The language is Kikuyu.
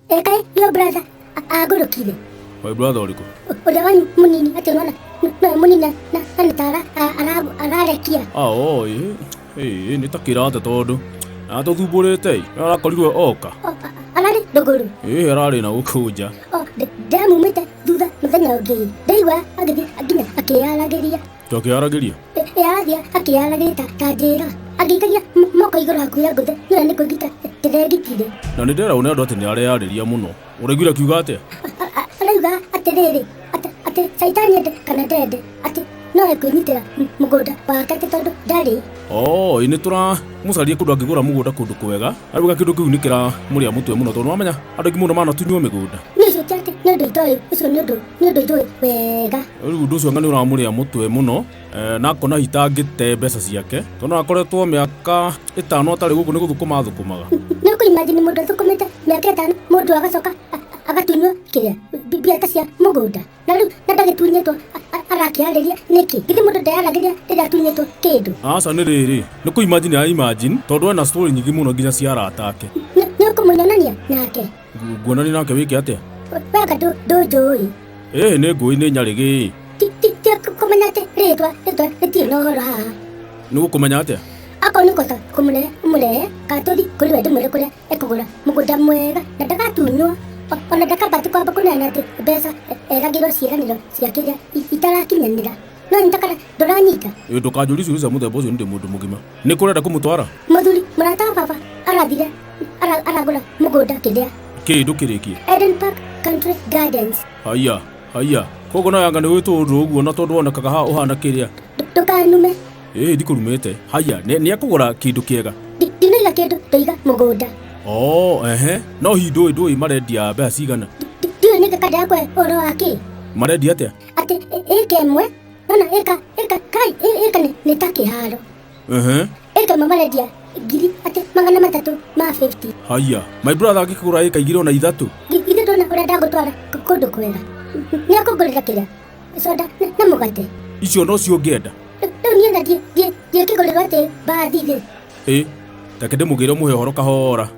Ekaĩ your brother agũrũkire. My brother ũrĩkũ? Ũrĩa wanyu mũnini atĩ nona nowe mũnini na na nĩ ta ararekia. Ah, oh, ĩ, ĩ, nĩ ta kĩrate tondũ atũthumbũrĩte ĩ, arakorirwo oka. O, ararĩ ndũgũrũ. Ĩ, ararĩ na gũkũ nja. O, ndamumĩte thutha mũthenya ũngĩ. Ndaigua agĩthiĩ nginya akĩyaragĩria. Tũkĩaragĩria? Arathiĩ akĩyaragĩria ta njĩra. Agĩikagia moko igũrũ hakuhĩ angũthe nĩwe nĩ kwĩgita ndĩregitire. Na nĩ nderagwo nĩ andũ atĩ nĩ areyarĩria mũno. Ũraiguire akiuga atĩa? Arauga atĩrĩrĩ, atĩ caitani ende kana ndende, atĩ no ekwĩnyitĩra mũgũnda wake atĩ tondũ ndarĩ. Oh, ĩ nĩ tũramũcaria kũndũ angĩgũra mũgũnda kũndũ kwega. Arauga kĩndũ kĩu nĩ kĩramũrĩa mũtwe mũno tondũ nĩwamenya andũ aingĩ mũno manatunywo mĩgũnda. Niĩ ũcio ti atĩ nĩ ũndũ itoĩ, ũcio nĩ ũndũ nĩ ũndũ njũĩ wega. Rĩu ũndũ ũcio anga nĩ ũramũrĩa mũtwe mũno eh, na akona hihi ta angĩte mbeca ciake tondũ akoretwo mĩaka 5 atarĩ gũkũ nĩ gũthũkũma athũkũmaga. Nĩ ũkũ-imagine mũndũ athũkũmĩte mĩaka 5 mũndũ agacoka agatunywo kĩrĩa mbia ta cia mũgũnda na rĩu na ndagĩtunyĩtwo arakĩarĩria nĩkĩ? Githĩ mũndũ ndeyaragĩria rĩrĩa atunyĩtwo kĩndũ? Aca nĩ rĩrĩ nĩ kũ imagine a imagine tondũ ena story nyingĩ mũno nginya cia arata ake. Nĩ ũkũmũnyonania nake? Nguonania nake wĩke atĩa? Wega ndũnjũĩ. Ĩĩ nĩ ngũĩ nĩ nyarĩgĩ. Ti kũmenya atĩ rĩtwa rĩtwa rĩtirĩ na ũhoro haha. Nĩ gũkũmenya atĩa? Akorwo nĩ ũkũhota kũmũrehe ũmũrehe kana tũthiĩ kũrĩ we ndĩmwĩre kũrĩa ekũgũra mũgũnda mwega na ndagatunywo ona ndakambate kwamba kũneana atĩ mbeca eragĩrwo ciĩranĩro cia kĩrĩa itarakinyanĩra. No nyita kana ndũranyita? Ĩ ndũkanjũrie ciũria cia mũthemba ũcio nĩ ndĩ mũndũ mũgima. Nĩ kũ ũrenda kũmũtwara? Mũthuri mũrata wa baba arathire aragũra mũgũnda kĩrĩa. Kĩ ndũkĩrĩkie? Eden Park Country Gardens. Haiya, haiya. Koguo nawe anga nĩ wĩtwo ũndũ ũguo na tondũ wonekaga haha ũhana kĩrĩa. Ndũkanume. Ĩĩ ndikũrumĩte. Haiya, nĩ ekũgũra kĩndũ kĩega? Ndinoiga kĩndũ, ndoiga mũgũnda. Oh, ehe. No hihi ndũĩ marendia mbeca cigana? Ndiũĩ nĩkĩ kanda yakwa ũhoro wa kĩ? Marendia atĩa? Atĩ ĩka ĩmwe, nona ĩka ĩka kai ĩka nĩ ta kĩharo. Ehe. Ĩka ĩmwe marendia ngiri atĩ 350. Haiya, my brother angĩkĩgũra ĩka 2 ona 3. Ithuĩ ndona ũrĩa ndagũtwara kũndũ kwega. Nĩ akũngũrĩra kĩrĩa? Soda na mũgate. Icio no cio ũngĩenda? Rĩu niĩ na ndiĩkĩgũrĩrwo atĩ mbathi thĩ. Ĩ, reke ndĩmũgĩre ũmũhe ũhoro kahora.